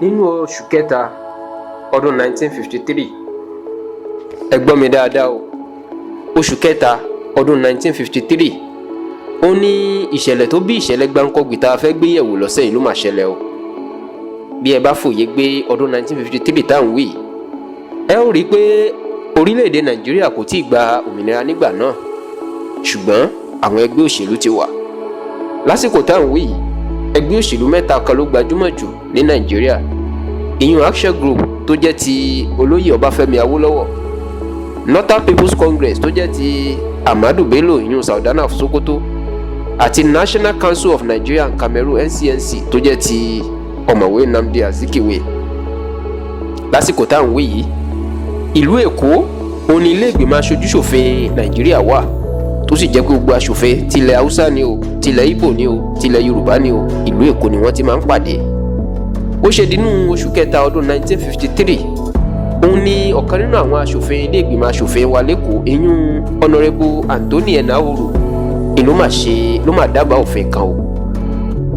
Nínú oṣù kẹta ọdún 1953, ẹ gbọ́ mi dáadáa o, oṣù kẹta ọdún 1953, ó ní ìṣẹ̀lẹ̀ tó bí ìṣẹ̀lẹ̀ gbáǹkọ́gbì tá a fẹ́ gbé yẹ̀wò lọ́sẹ̀ yìí ló máa ṣẹlẹ̀ o. Bí ẹ bá fòye gbé ọdún 1953 tá à ń wí, ẹ ó rí i pé orílẹ̀-èdè Nàìjíríà kò tíì gba òmìnira nígbà náà, ṣùgbọ́n àwọn ẹgbẹ́ òṣèlú ti wà. Lásìkò tá à ń wí yìí, ẹgbẹ́ òṣèlú mẹ́ta kan ló gbajúmọ̀ jù ní Nàìjíríà: ìyún Action Group tó jẹ́ ti olóyè Ọbáfẹ́mi Awólọ́wọ̀, Northern People's Congress tó jẹ́ ti Ahmadu Bello, ìyún Sardauna of Sokoto, àti National Council of Nigeria and Cameroon, NCNC, tó jẹ́ ti ọ̀mọ̀wé Nnamdi Azikiwe. Lásìkò tá à ń wí yìí, ìlú Èkó òun ni ilé ìgbìmọ̀ aṣojúṣòfin Nàìjíríà wà, tó sì jẹ́ pé gbogbo aṣòfin, tilẹ̀ Haúsá ni o, tilẹ̀ Ìgbò ni o, tilẹ̀ Yorùbá ni o, ìlú Èkó ni wọ́n ti máa ń pàdé. Ó ṣe dínú oṣù kẹta ọdún 1953, òun ni ọ̀kan nínú àwọn aṣòfin ilé ìgbìmọ̀ aṣòfin wa l'Ékòó, ìyún Honourable Anthony Enahoro, ló mà ṣe ló mà dábàá òfin kan o.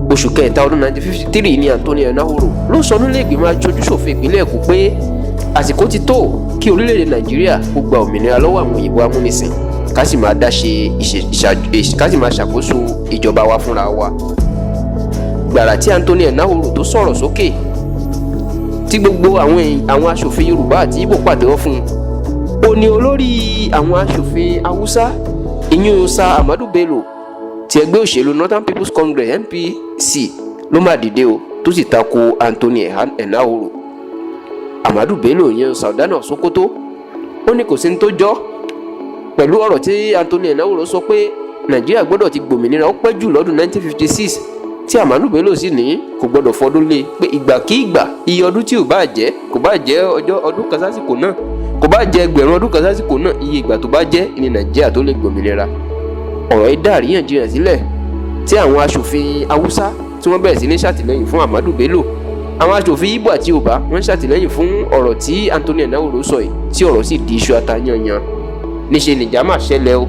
Oṣù kẹta ọdún 1953 ni Anthony Enahoro ló sọ nílé ìgbìmọ̀ aṣojúṣòfin ìpínlẹ̀ Èkó pé àsìkò ti tó kí orílẹ̀-èdè Nàìjíríà kó gba òmìnira lọ́wọ́ àwọn òyìnbó amúnisìn, ká sì máa dá ṣe, ká sì máa ṣàkóso ìjọba wa fúnra wa. Gbàrà tí Anthony Enahoro tó sọ̀rọ̀ sókè, tí gbogbo àwọn aṣòfin Yorùbá àti Ìgbò pàtẹ́wọ́ fún un, ó ní olórí àwọn aṣòfin Haúsá, ìyún Sir Ahmadu Bello ti ẹgbẹ́ òṣèlú Northern People's Congress, NPC, ló má dìde o, tó sì tako Anthony Enahoro. Ahmadu Bello yẹn, Sardauna Sokoto, ó ní kò sí ní tó jọ pẹ̀lú ọ̀rọ̀ tí Anthony Enahoro sọ pé Nàìjíríà gbọ́dọ̀ ti gbòmìnira ó pẹ́ jù lọ́dún 1956, tí Ahmadu Bello sì ní kò gbọ́dọ̀ fọdún lé, pé ìgbàkígbà, iye ọdún tí ò bá jẹ́, kò bá jẹ́ ọjọ́ ọdún kan sásìkò náà, kò bá jẹ́ ẹgbẹ̀rún ọdún kan sásìkò náà, iye ìgbà tó bá jẹ́ ní Nàìjíríà tó lè gbòmìnira. Ọ̀rọ̀ yìí dá àríyànjiyàn sílẹ̀, tí àwọn aṣòfin Haúsá tí wọ́n bẹ̀rẹ̀ sí ní ṣàtìlẹ́yìn fún Ahmadu Bello. Àwọn aṣòfin Ìgbò àti Yorùbá wọ́n ń ṣàtìlẹ́yìn fún ọ̀rọ̀ tí Anthony Enahoro sọ yìí, tí ọ̀rọ̀ sì di iṣu ata yanyan. Níṣe nìjà máa ṣẹlẹ̀ o,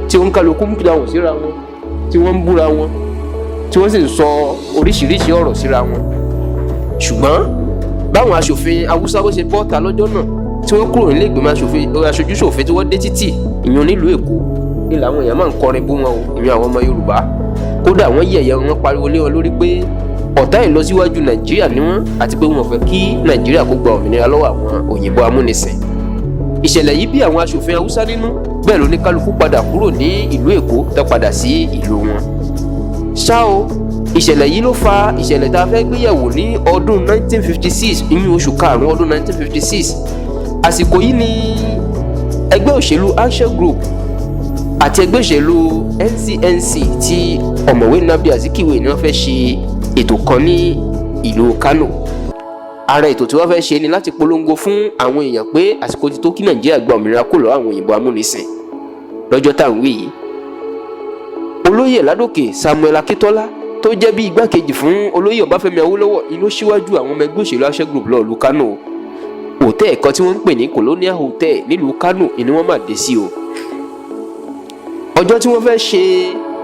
tí òǹkàlùkù ń dáhùn síra wọn, tí wọ́n ń búra wọn, tí wọ́n sì ń sọ oríṣiríṣi ọ̀rọ̀ síra wọn. Ṣùgbọ́n báwọn aṣòfin Haúsá bó ṣe bọ́ta lọ́jọ́ náà, tí wọ́n kúrò nílé ìgbìmọ̀ aṣòfin aṣojúṣòfin, tí wọ́n dé títì, ìyẹn nílùú Èkó, ní làwọn èèyàn máa ń kọrin bú wọn o, ìyẹn àwọn ọmọ Yorùbá. Kódà wọ́n yẹ̀yẹ́ wọn, pariwo lé wọn lórí pé ọ̀tá ìlọsíwájú Nàìjíríà ni wọ́n, àti pé wọn fẹ́ kí Nàìjíríà kó gba òmìnira lọ́wọ́ àwọn òyìnbó amúnisìn. Ìṣẹ̀lẹ̀ yìí bí àwọn aṣòfin Haúsá nínú, bẹ́ẹ̀ ló ní kálukú padà kúrò ní ìlú Èkó tó padà sí ìlú wọn. Ṣá o, ìṣẹ̀lẹ̀ yìí ló fa ìṣẹ̀lẹ̀ tá a fẹ́ gbéyẹ̀wò ní ọdún 1956, ìyún oṣù karùn-ún ọdún 1956. Àsìkò yìí ni ẹgbẹ́ òṣèlú Action Group àti ẹgbẹ́ òṣèlú NCNC tí ọ̀mọ̀wé Nnamdi Azikiwe ni wọ́n fẹ́ ṣe ètò kan ní ìlú Kano. Ara ètò tí wọ́n fẹ́ ṣe ni láti polongo fún àwọn èèyàn pé àsìkò ti tó kí Nàìjíríà gba òmìnira kúrò lọ́wọ́ àwọn òyìnbó amúnisìn. Lọ́jọ́ tá à ń wí yìí, olóyè Ládòkè Samuel Akíntọ́lá, tó jẹ́ bí igbákejì fún olóyè Ọbáfẹ́mi Awólọ́wọ̀, ló síwájú àwọn ọmọ ẹgbẹ́ òṣèlú Action Group lọ ìlú Kano. Hòtẹ́ẹ̀ kan tí wọ́n ń pè ní Colonial Hotel nílùú Kano ni wọ́n máa dé sí o. Ọjọ́ tí wọ́n fẹ́ ṣe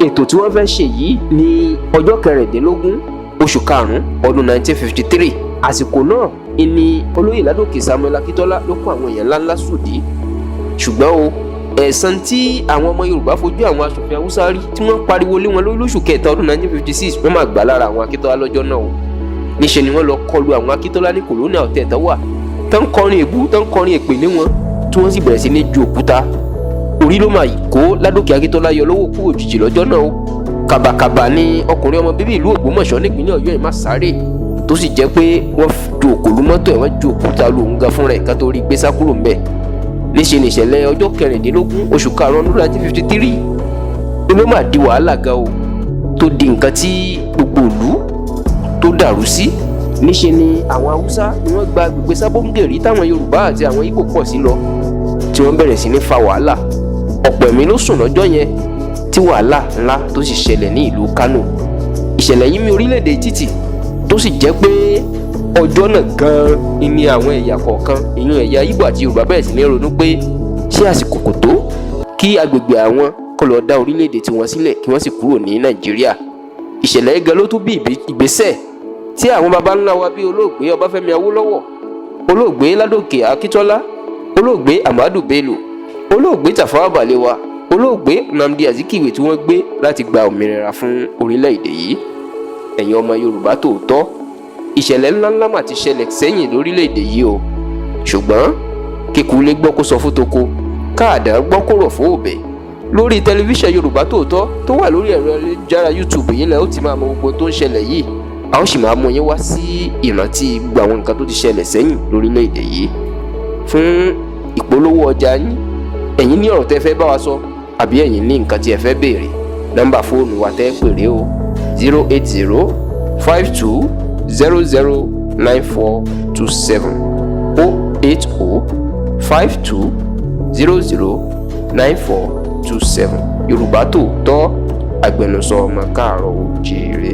ètò tí wọ́n fẹ́ ṣe yìí ní ọjọ́ 16 oṣù karùn-ún ọdún 1953. Àsìkò náà ni olóyè Ládòkè Samuel Akíntọ́lá ló kó àwọn èèyàn ńláńlá sòdí. Ṣùgbọ́n o, ẹ̀san tí àwọn ọmọ Yorùbá fojú àwọn aṣòfin Haúsá rí, tí wọ́n pariwo lé wọn lórí lóṣù kẹta ọdún 1956, wọ́n máa gbà lára àwọn Akíntọ́lá lọ́jọ́ náà o. Níṣẹ́ ni wọ́n lọ kọlu àwọn Akíntọ́lá ní Colonial Hotel tó wà, tó ń kọrin èbú, tó ń kọrin èpè lé wọn, tí wọ́n sì bẹ̀rẹ̀ sí ní ju òkúta. Orí ló máa kó Ládòkè Akíntọ́lá yọ lọ́wọ́ kú òjijì lọ́jọ́ náà o. Kàbàkàbà ni ọkùnrin ọmọ bíbí ìlú Ògbómọ̀ṣọ́ nípínlẹ̀ Ọ̀yọ́ yìí má sáré, tó sì jẹ́ pé wọ́n ju òkòlù mọ́tò ẹ̀, wọ́n ju òkúta lu òun gan fúnra ẹ̀ ká tó rí gbé sá kúrò ńbẹ̀. Níṣẹ́ nìṣẹ̀lẹ̀ ọjọ́ 16 oṣù karùn-ún ọdún 1953 ló máa di wàhálà gan o, tó di nǹkan tí gbogbo ìlú tó dàrú sí. Níṣẹ́ ni àwọn Haúsá ni wọ́n gba agbègbè Sábóńgèrì táwọn Yorùbá àti àwọn Ìgbò pọ̀ sí lọ, tí wọ́n bẹ̀rẹ̀ sí ní fa wàhálà. Ọ̀pọ̀ ẹ̀mí ló sùn lọ́jọ́ yẹn, tí wàhálà ńlá tó sì ṣẹlẹ̀ ní ìlú Kánò. Ìṣẹ̀lẹ̀ yìí mì orílẹ̀-èdè títì, tó sì jẹ́ pé ọjọ́ náà gan-an ni àwọn ẹ̀yà kọ̀ọ̀kan, ìyún ẹ̀yà Ìgbò àti Yorùbá, bẹ̀rẹ̀ sí ní ronú pé ṣé àsìkò kò tó kí agbègbè àwọn kó lọ dá orílẹ̀-èdè tiwọn sílẹ̀, kí wọ́n sì kúrò ní Nàìjíríà. Ìṣẹ̀lẹ̀ yìí gan ló tún bí ìgbésẹ̀. Tí àwọn baba ńlá wa bíi Olóògbé Ọbáfẹ́mi Awólọ́wọ̀, Olóògbé Ládòkè Akíntọ́lá, Olóògbé Ahmadu Bello, Olóògbé Tafawa Balewa, Olóògbé Nnamdi Azikiwe tí wọ́n gbé láti gba òmìnira fún orílẹ̀-èdè yìí. Ẹ̀yin ọmọ Yorùbá tòótọ́, ìṣẹ̀lẹ̀ ńláńlá mà ti ṣẹlẹ̀ sẹ́yìn lórílẹ̀-èdè yìí o. Ṣùgbọ́n kéku ilé gbọ́ kó sọ fún toko, káàdà gbọ́ kó rọ̀ fún òbẹ̀. Lórí tẹlifíṣàn Yorùbá Tòótọ́ tó wà lórí ẹ̀rọ ayélujára YouTube yìí lẹ ó ti máa mọ gbogbo tó ń ṣẹlẹ̀ yìí. A ó sì máa mú yín wá sí ìrántí gbogbo àwọn nǹkan tó ti ṣẹlẹ̀ sẹ́yìn lórílẹ̀‐èdè yìí. Fún ìpolówó ọjà yín, ẹ̀yin ní ọ̀rọ̀ tẹ́ fẹ́ bá wa sọ, àbí ẹ̀yin ní nǹkan tí ẹ fẹ́ béèrè, nọ́mbà fóònù wa tẹ́ pè rèé o: 08052009427, 08052009427. Yorùbá Tòótọ́, agbẹnusọ ọmọ káàárọ̀ oòjíire.